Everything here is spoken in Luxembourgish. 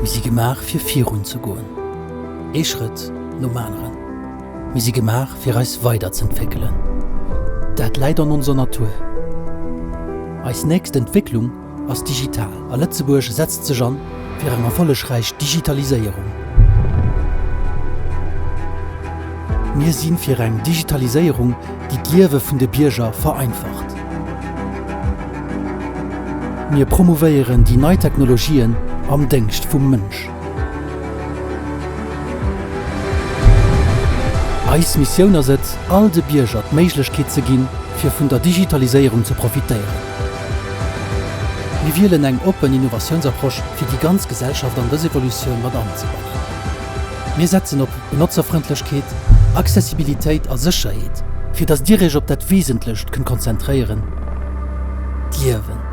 Mir si gemaach fir virun ze goen, ee Schrëtt nom aneren. Mir si gemaach fir eis weider z'entwéckelen. Dat läit an onser Natur. Eis nächst Entwécklung ass digital a Lëtzebuerg setzt sech an fir eng erfollegräich Digitaliséierung. Mir si fir eng Digitaliséierung, déi d'Liewe vun de Bierger vereinfacht. Mir promouvéieren déi nei Technologien am Déngscht vum Mënsch. Eis Missioun ass et, all de Bierger d'Méiglechkeet ze ginn, fir vun der Digitaliséierung ze profitéieren. Mir wielen eng oppen Innovatiounsapproche, fir déi ganz Gesellschaft an dës Evolutioun mat anzebannen. Mir setzen op Benotzerfrëndlechkeet, Accessibilitéit a Sécherheet, fir datt Dir Iech op dat Wesentlecht kënnt konzentréieren, d'Liewen.